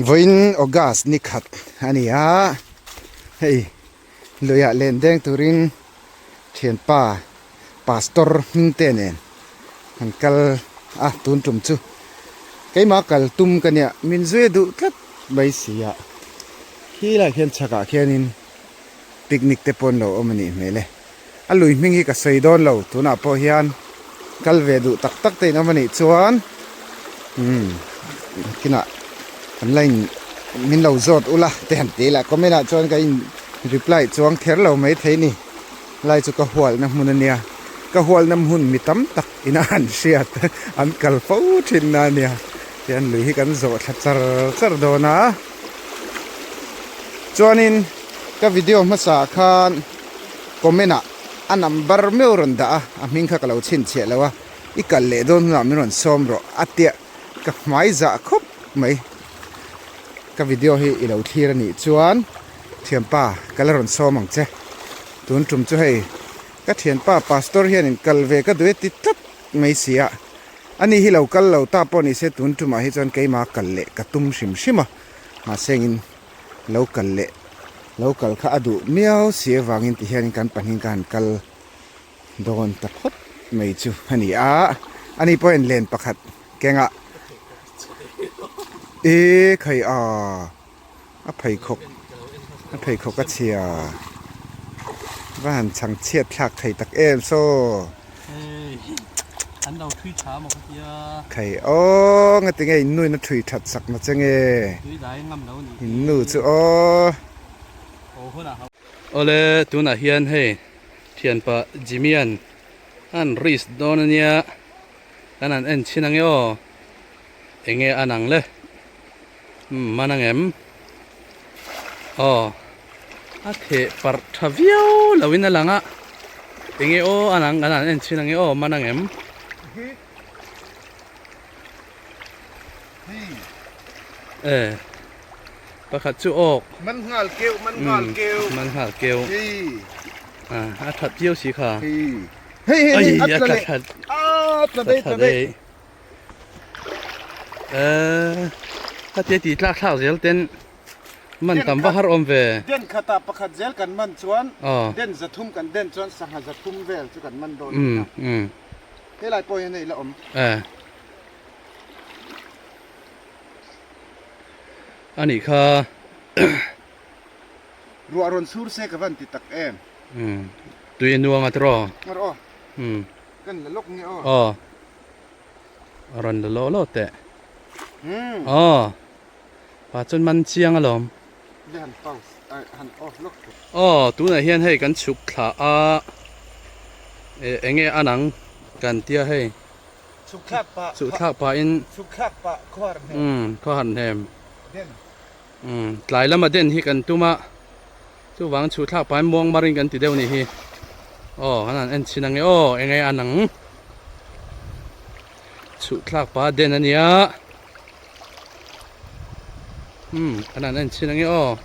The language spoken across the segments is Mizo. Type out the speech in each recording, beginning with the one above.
Vawiin August ni khat a ni a, hei luiah len deng turin thianpa Pastor hming te nen han kal a tun tum chu keimah kal tum ka nia min zui duh tlat mai si a, khi lai khian chhakah khianin picnic te pawh an lo awm a nih hmel e. A lui hming hi ka sawi dawn lo tunah pawh hian kal ve duh tak tak te in awm a nih chuan umm kinah kan la in min lo zawt ula te han ti la comment ah chuan ka in reply chuang kher lo mai thei ni lai chu ka hualna hmun a nia ka hualna hmun mi tam tak ina an hriat an kal fo thin na a nia tihian lui hi kan zawh thla char char dawn a chuanin ka video hmasa ah khan. Comment ah a number meuh rawn dah a, a hming kha ka lo chhinchhiah lo a, i kal leh dawn hunah min rawn sawm rawh a tia ka hmai zah khawp mai. Ka video hi i lo thlir a nih chuan thianpa ka la rawn sawm ang che. Tun tum chu hei ka thianpa pastor hianin kal ve ka duh e ti tlat mai si a, ani hi lo kal lo ta pawh ni se tun tumah hi chuan keimah kal leh ka tum hrim hrim a, mahse engin lo kal leh lo kal kha a duh miau si avangin ti hianin kan pahnih ka han kal dawn ta phawt mai chu a ni a, ani pawhin len pakhat kengah e khai a a pheikhawk a pheikhawk a chhia va han chhang chhiat thlak thei tak em saw. An lo thui tha maw ka tia. Khai aw nga tinge in nu in a thui that sak na che nge. Tui dai ngam lo ni. In nu chu aw. Haw hunah ho. Awle tunah hian hei thianpa Jimmy-a'n an risk dawn ania kan han en chhin ange aw enge an ang le umm man ang em aw. A theh parh tha viau lo in a lang a, enge aw a lang kan han en chhin ange aw man ang em? E pakhat chu awk. Man nghal keuh man nghal keuh. Man nghal keuh. A a that viau si kha. Hei hei hei a tla leh. A tla daih tla daih. E khatia tih tlak thlak zel ten. Man tam va har awm ve. Den khatah pakhat zel kan man chuan den zathum kan den chuan sangha zathum vel chu kan man dawn a ni a. Helai pawh hian hei la awm. A nih kha. Ruah rawn chhur se ka van ti tak em. Tui a nuang a tiraw. Ngarawh aw. Kan la lawk nge aw. Aw. A rawn la lawh lawh teh. Aw. Pa chuan man chiang alawm. Aw tunah hian hei kan chhuk thla a eh eng nge an ang kan tia hei chhuk thlak pah chhuk thlak pah in chhuk thlak pah khaw har hnem umm khaw har hnem den umm tlai lama den hi kan tum a chuvang chhuk thlak pah in muang mar in kan ti deuh a nih hi aw kan han en chhin ang e aw eng nge an ang chhuk thlak pah den a nia. Umm kan han en chhin ange aw.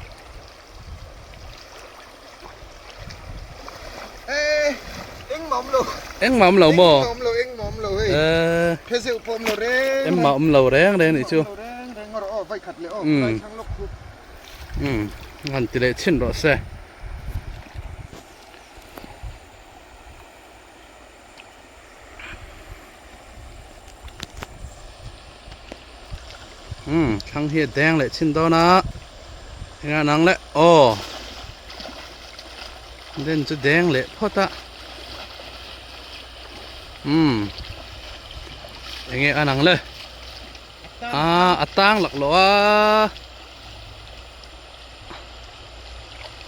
Eh engmah awm lo. Engmah awm lo maw? Engmah awm lo engmah awm lo hei. Eh. Phe zeuh pawh awm lo reng. Engmah awm lo reng reng nih chu. Awm lo reng reng rawh aw vai khat leh aw vai thlang lawk khu. Umm han ti leh chhin rawh se. Umm thlang hi a deng leh chin dawn a eng an ang leh aw den chu deng leh phawt a umm eng nge an ang le ah a tang lak loh a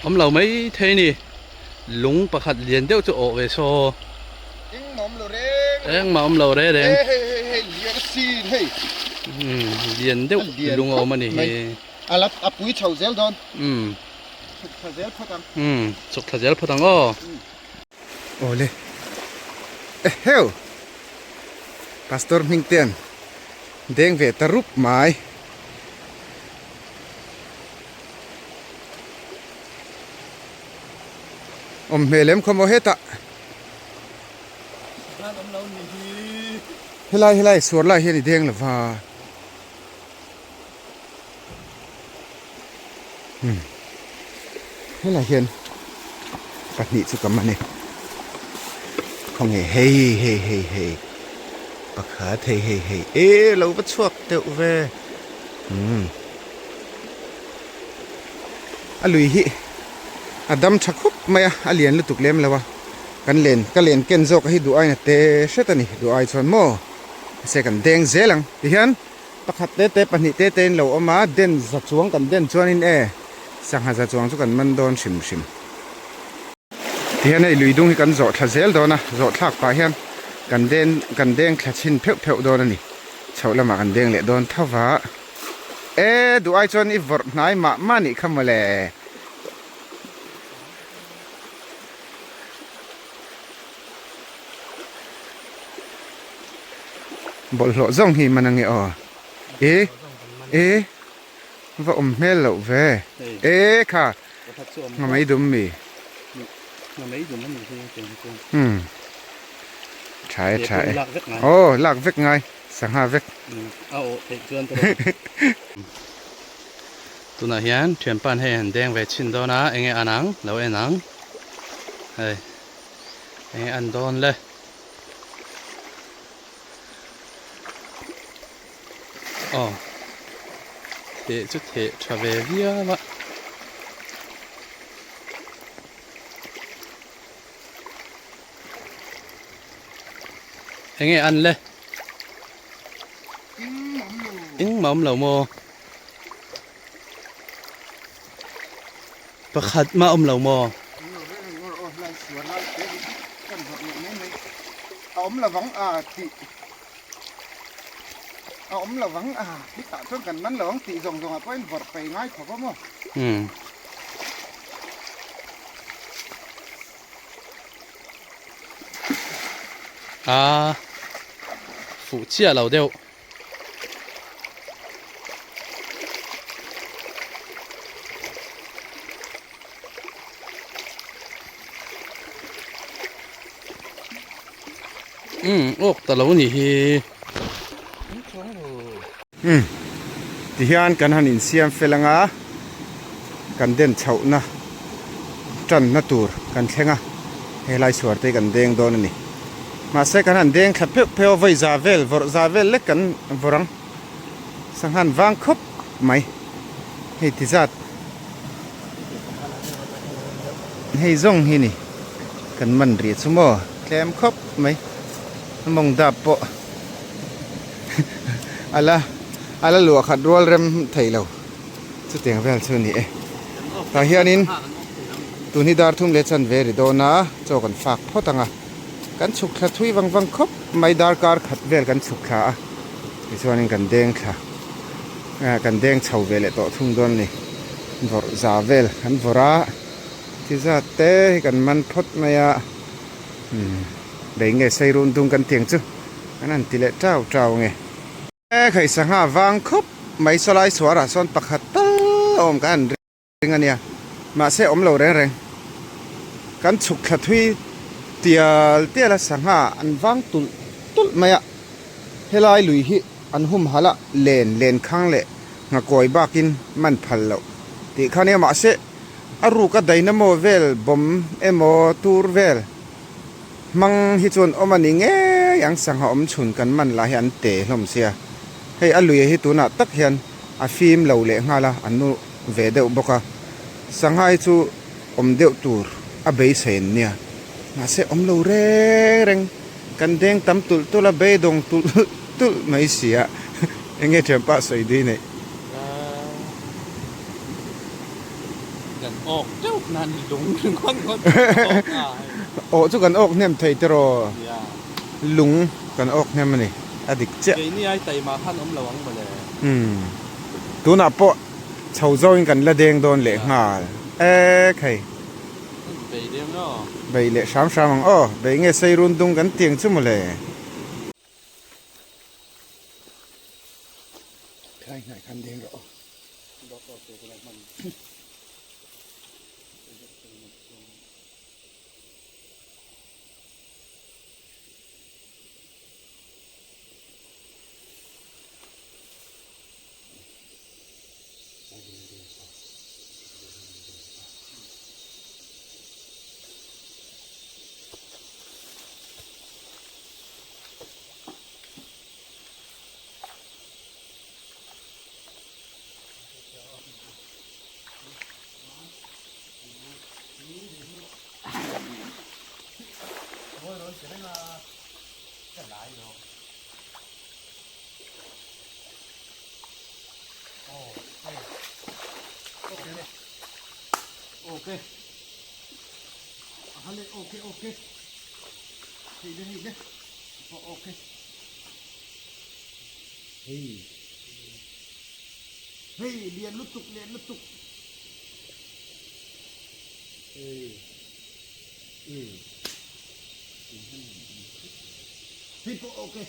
awm lo mai thei a ni lung pakhat lian deuh chu awh ve saw engmah awm lo reng engmah awm lo reng reng hei hei hei hei lian sin hei umm lian deuh lung a awm a ni hi a la a pui chho zel dawn umm chhuk thla zel phawt ang umm chhuk thla zel phawt ang aw awle eheu pastor hming ten deng ve ta rup mai. Awm hmel em khawmaw hetah. Helai helai suar lai hian i deng lova. Umm helai hian pahnih chu ka man e khawnge hei hei hei hei pakhat hei hei hei e lo va chhuak deuh ve umm a lui hi a dam tha khawp mai a a lian lutuk lem lo a kan len ka len ken zawk a hi duh aina te hret a ni duh ai chuan maw mahse kan deng zel ang tihian. Pakhat te te pahnih te te in lo awm a, den za chuang kan den chuanin e sangha za chuang chu kan man dawn hrim hrim. Tihian hei lui dung hi kan zawh thla zel dawn a, zawh thlak pah hian kan den kan deng thla chhin pheuh pheuh dawn a ni. Chhoh lamah kan deng leh dawn tho va. E duh ai chuan i vawrh hnai mah mah nih kha mawle. Bawlhhlawh zawng hi man ange aw e e va awm hmel loh ve e kha nga mai dum mi umm tha e tha e aw lak vek ngai sangha vek tunah hian thianpa hei an deng ve chhin dawn a enge an ang lo en ang hei enge an dawn le. Aw theh chu theh tha ve viau a. Enge an le? Engmah awm lo maw? Pakhat mah awm lo maw? A awm lovang a tih a awm lovang a hetah chuan kan man lovang tih zawng zawngah pawhin vawrh pei ngai khawp a maw? Umm. A fuh chiah lo deuh. Umm awk ta lo ni hi. Umm tihian kan han insiam fel anga kan den chhohna tanna tur kan thleng a helai chhuar te hi kan deng dawn a ni. Mahse kan han deng thla pheuh pheuh a, vawi za vel, vawrh za vel lek kan vawrh ang. Sanghan vang khawp mai. Hei ti zat. Hei zawng hi ni kan man rih chu maw tlem khawp mai. A mawng dap pawh a la a la luah khat rual rem thei lo. Chutiang vel chu a ni e. Tah hianin tun hi dar thum leh chanve ri dawn a, chaw kan fak phawt ang a. Kan chhuk thla thui vang vang khawp mai darkar khat vel kan chhuk thla a tichuanin kan deng thla kan deng chho ve leh tawh thung dawn a ni vawrh za vel kan vawrh a ti zat te hi kan man phawt mai a umm bei nge sei run dung kan tiang chu kan han ti leh tau tau nge. E khai sangha vang khawp mai sawlai chhuarah sawn pakhat tal a awm ka han ring a nia mahse awm lo reng reng kan chhuk thla thui tial tial a sangha an vang tulh tulh mai a helai lui hi an hum halh a len len khang leh nghakawi bakin man phal loh tih kha nia mahse a ruk a dynamo vel bawm emaw tur vel hmang hi chuan awm a ni ngei ang sangha awm chhun kan man lah hi an te hlawm sia hei a lui hi tunah tak hian a fim lo leh nghal a an nu ve deuh bawk a Sangha hi chu awm deuh tur a beisei an nia mahse awm lo reng reng kan deng tam tulh tulh a beidawng tulh tulh mai si a eng nge thianpa sawi dui neih. Kan awk teuh nan lung ringawt ngawt kan awk a hei. Awh chu kan awk hnem thei tiraw lung kan awk hnem a ni a dik chiah. Keini ai taima khan awm lo ang mawle. Umm tunah pawh. Chho zawngin kan la deng dawn leh nghal e khai. Bei deng aw. Bei leh hram hram ang aw. Bei nge sei run dung kan tiang chu mawle. Khai hnai khan deng rawh aw. Okay. Ahale okay okay. Hei le hei le. Pawh okay. Hei. Hei lian lutuk lian lutuk. Hei. Hei. Hei pawh okay.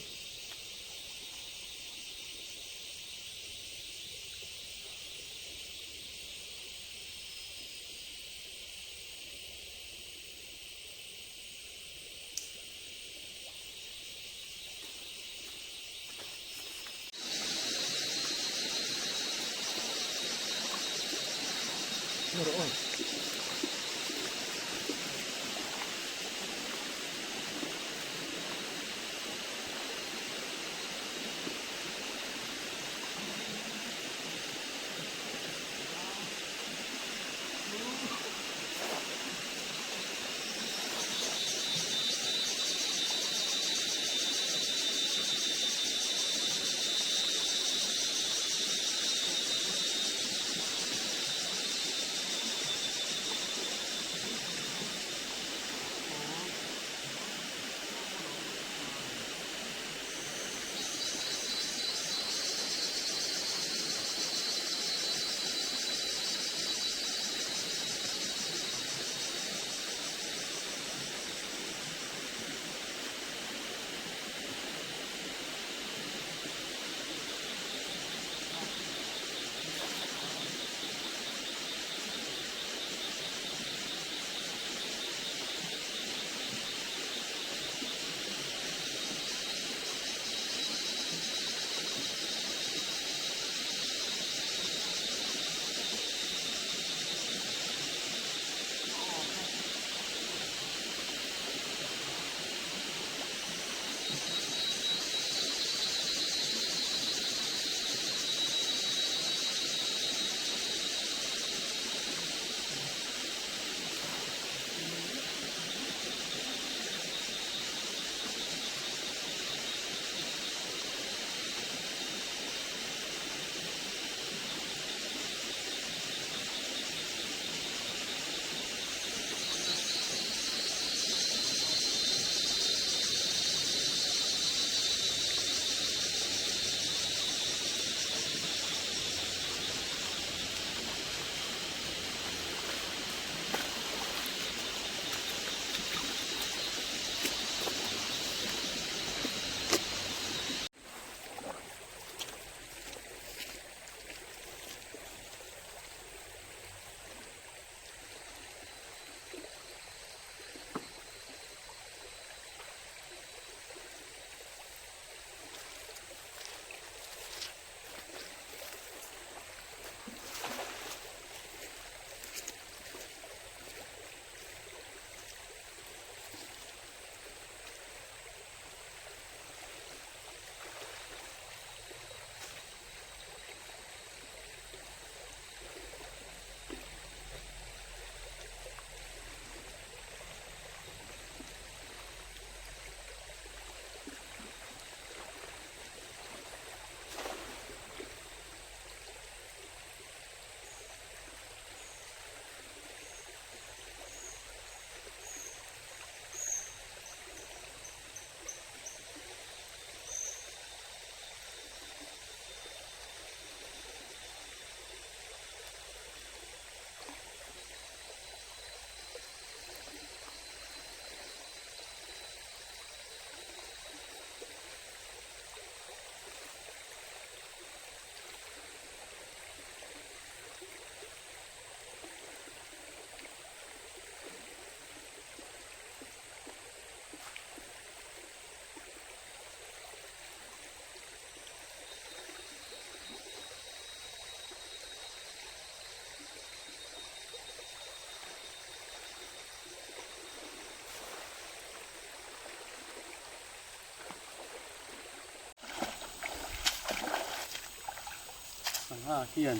Sangha hian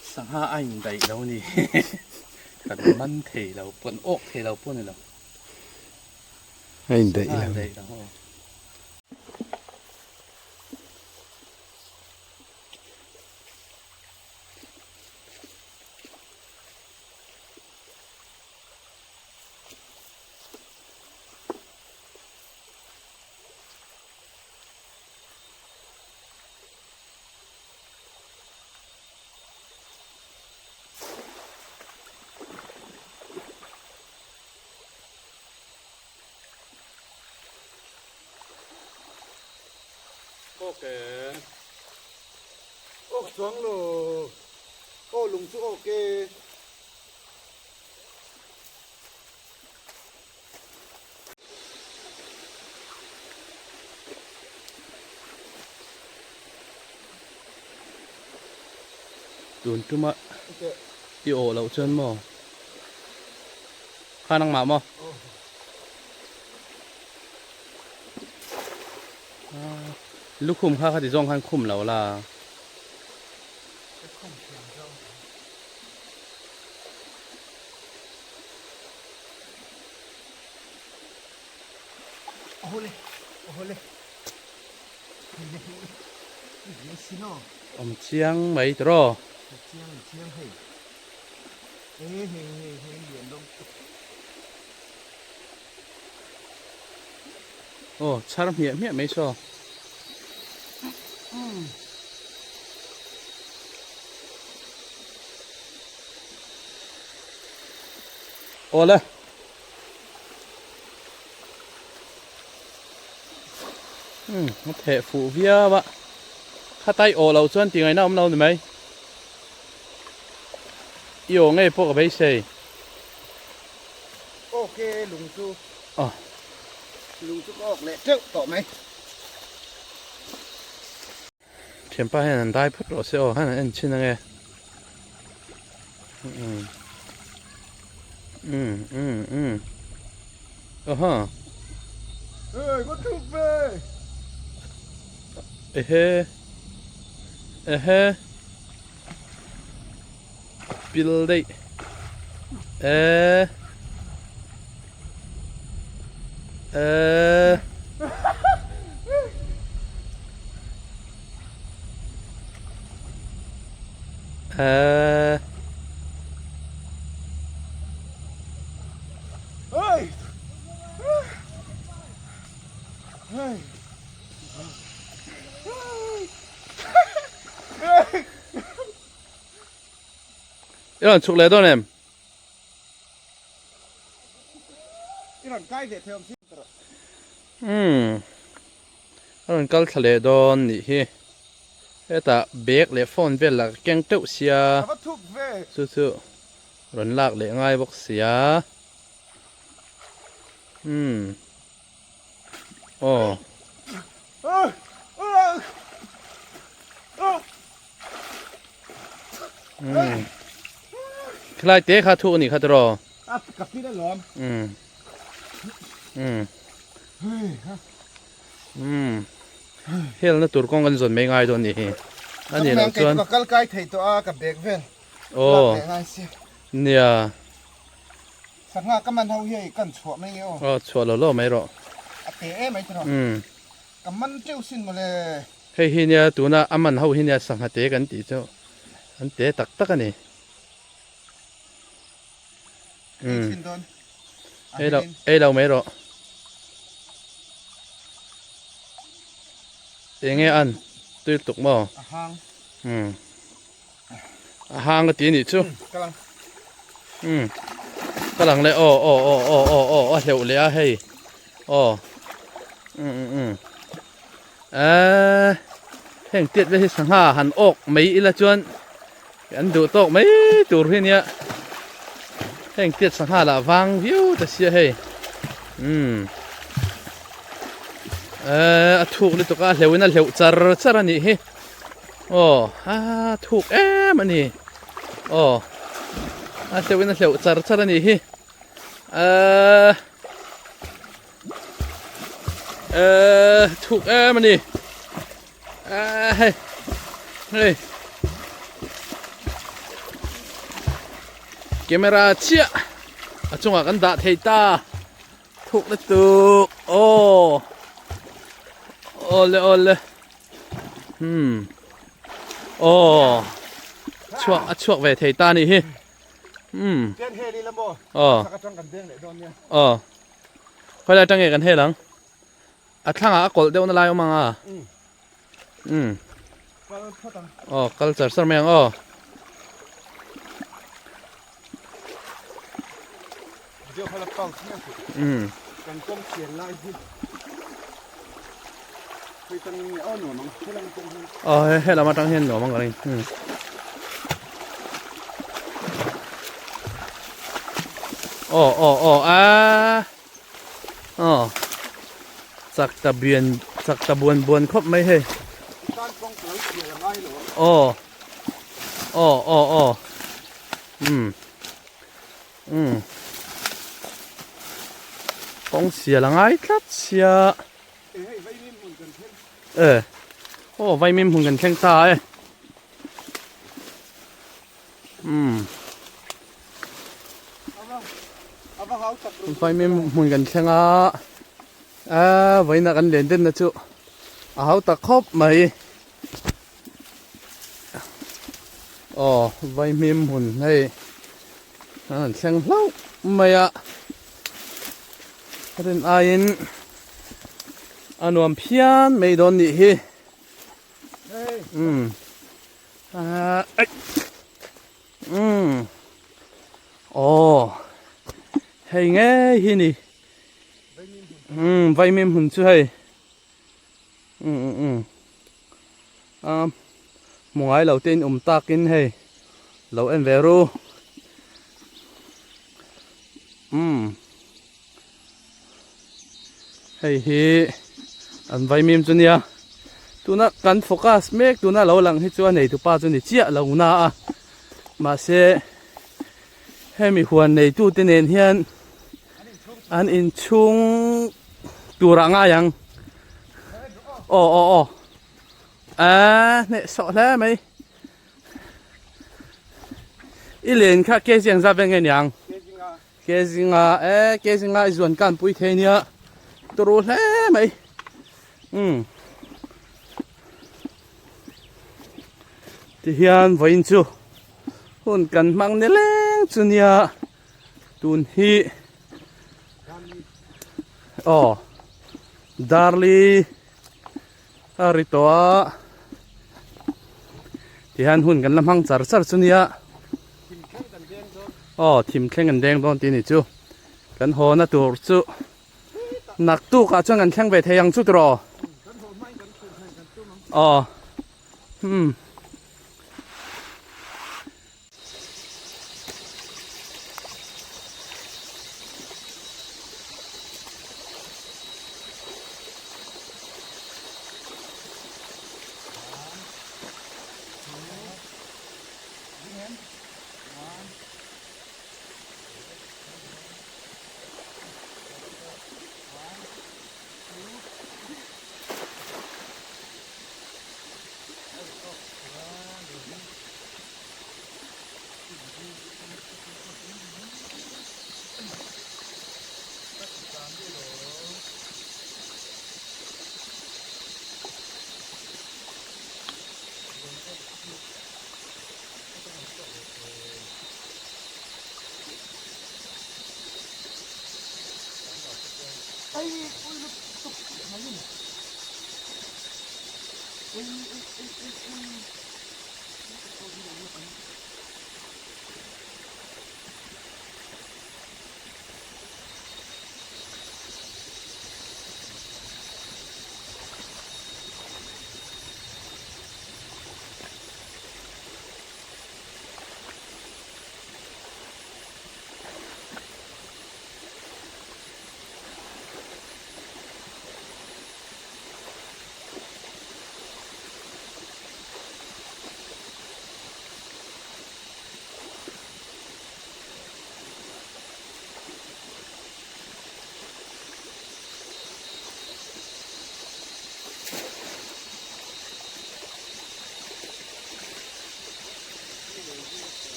sangha a indaih lo a ni kan man thei lo kan awk thei lo pawh a ni lo. A indaih lo. Okay. Ok chuang lo. Aw lung chu ok e. Tun tuma i awh loh chuan maw kha nangmah maw lukhum kha khati zawng khan khum lo la. Awm chiang mai tiraw. Aw chhar hmiah hmiah mai saw. Aw le. Umm a theh fuh viau a. Khatai aw loh chuan ti ngaihna awm lo ni mai. I aw ngei pawh ka beisei. Ok lung chu. Aw. Lung chu ka awk leh teuh tawh mai. Thianpa hian an dai phawt rawh se aw han an en chhin ange. Umm umm umm umm aha. Hey ka thuk ve. Ehe ehe pil daih eh eh. Eh. I rawn chhuk leh dawn em? I rawn kai ve thei awm si. Umm. A rawn kal thla leh dawn nih hi. Hetah bag leh phone vel lah ka keng teuh sia. A va thuk ve. Chu chu rawn lak leh ngai bawk sia. Umm. Aw. Umm. Khilai te kha thuk a nih kha tiraw? A ka pin alawm. Umm. Umm. Umm. Helna tur kawng kan zawn mai ngai dawn nih hi. A nih loh chuan. Ka kal kai thei tawh a ka bag vel. Aw. Nia. Sangha ka man ho hi hei kan chhuah mai nge aw. Aw chhuah lo lo mai rawh. A te em mai tiraw. Umm. Ka man teuh sin mawle. Hei hi nia tuna a man ho hi nia sangha te kan tih chu an te tak tak a ni. Ei chin dawn. Ei lo ei lo mai rawh. Enge an tui tuk maw? A hang. Umm. A hang a ti anih chu. Ka lang. Umm. Ka lang le aw aw aw aw aw aw a hleuh leh a hei. Aw. Umm umm umm. Eee heng tiat vel hi sangha han awk mai ila chuan an duh tawk mai tur hi ania heng tiat sangha lah vang viau ta sia hei umm eee a thuk lutuk a a hleuh in a hleuh char char a nih hi aw a thuk em a ni aw a hleuh in a hleuh char char a nih hi eee. Eee thuk em a ni eee hei hei camera chiah a chungah kan dah thei ta thuk na tuk aw awle awle hmm aw chhuak a chhuak ve thei ta ni hi hmm aw aw Khawi lai atang nge kan hel ang? A thlangah a kawlh deuh na lai awm ang a. Umm. Aw kal char char mai ang aw. Umm. Aw he helam atang hian nuam ang ka ring umm. Aw aw aw aaa aw chak ta bian chak ta buan buan khawp mai hei aw aw aw aw umm umm kawng sial a ngai tlat sia. E aw vaimim hmun kan thleng ta e umm vaimim hmun kan thleng a a vawiin ah kan len den na chu a hau tak khawp mai aw vaimim hmun hei an han thleng hlauh mai a. Rin aiin a nuam phian mai dawn nih hi. Umm. Ah, ai. Umm. Aw. Hei ngei hi ni. Umm, vaimim hun chu hei. Umm umm umm. A hmu ngai lo te in awm takin hei lo en ve ru. Umm hei hi an vaimim chu nia tuna kan focus mek tuna lo lang hi chu a neitu pa chu ni chiah lo na a mahse hemi huan neitu te nen hian an inchhung tur ah ngai ang aw aw aw aaa hneh sawh hle mai i len kha kg ang zat vel nge niang kg nga e kg nga i zuan kan pui thei nia turu hle mai um tihian vawiin chu hun kan hmang nileng chu nia. Tun hi aw Darli a ri tawh a tihian hun kan la hmang char char chu nia aw thim thleng an deng dawn tih a ni chu kan haw na tur chu naktuk ah chuan kan thleng ve thei ang chu tiraw aw hmm.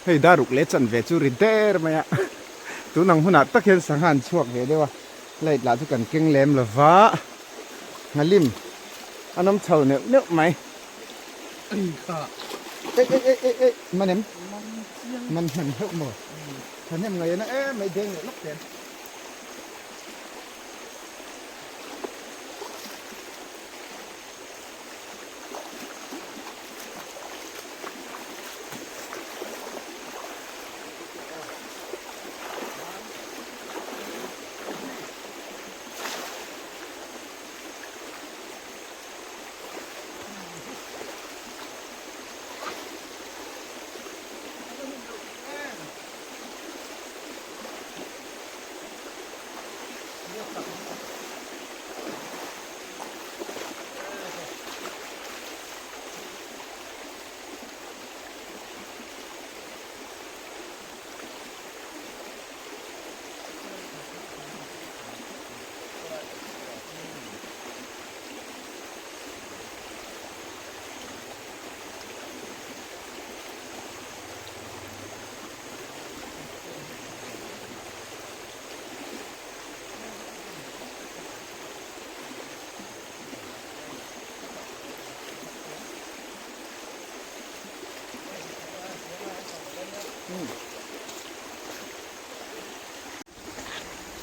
Hei daruk leh chan ve chu ri der mai a, tun ang hunah tak hian sangha an chhuak ve deuh a, light lah chu kan keng lem lo va, nghalim an awm chho neuh neuh mai. Ei ei ei ei ei man em? Man hnem hlauh maw? Thahnem ngaihna em mai deng leh lawk ten.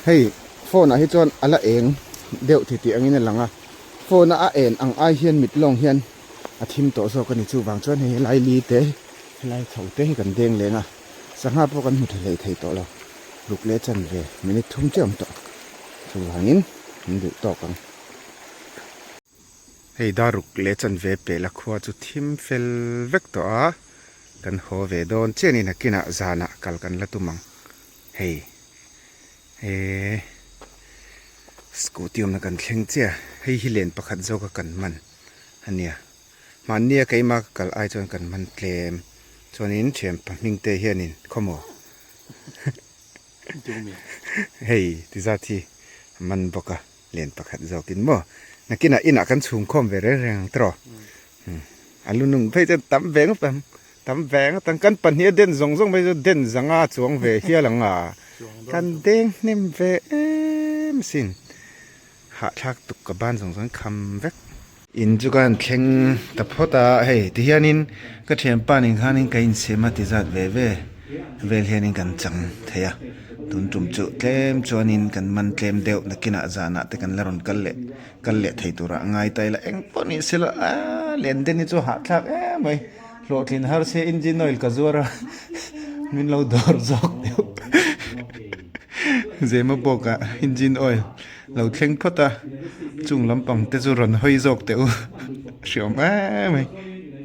Hei phone ah hi chuan a la eng deuh ti tih angin a lang a phone a a en ang ai hian mit lawng hian a thim tawh zawk a ni chuvang chuan hei helai li te helai chho te hi kan deng leng a sangha pawh kan hmu tha hlei thei tawh lo ruk leh chan ve minute thum chiah a awm tawh chuvangin an duh tawk ang. Hei daruk leh chanve pehla khua chu thim fel vek tawh a, kan haw ve dawn chianin nakinah zanah kal kan la tum ang. Hei he scooty awmna kan thleng chiah a, hei hi len pakhat zawka kan man a nia. Mahnia keimah ka kal ai chuan kan man tlem chuanin thianpa hming te hianin khawmaw hei ti zat hi a man bawk a. Len pakhat zawkin maw nakinah inah kan chhung khawm ve reng reng ang tawh a lu nung phei chuan tam ve ngawt ang tam ve ngawt ang kan pahnih a den zawng zawng phei chu den zanga chuang ve hial ang a kan deng hnem ve em asin hahthlak tuk ka ban zawng zawng kham vek. In chu ka han thleng ta phawt a hei tihianin ka thianpa nen khanin ka insiam a ti zat ve ve vel hianin kan chang thei a tun tum chu tlem chuanin kan man tlem deuh nakinah zanah te kan la rawn kal leh kal leh thei turah a ngai ta ila eng pawh ni sela aaa len den hi chu hahthlak em mai hlawhtlin har se engine oil ka zuar a min lo dawr zawk deuh zema bawkah engine oil. Lo thleng phawt a, chung lampang te chu rawn hawi zawk teh u, hriawm em mai.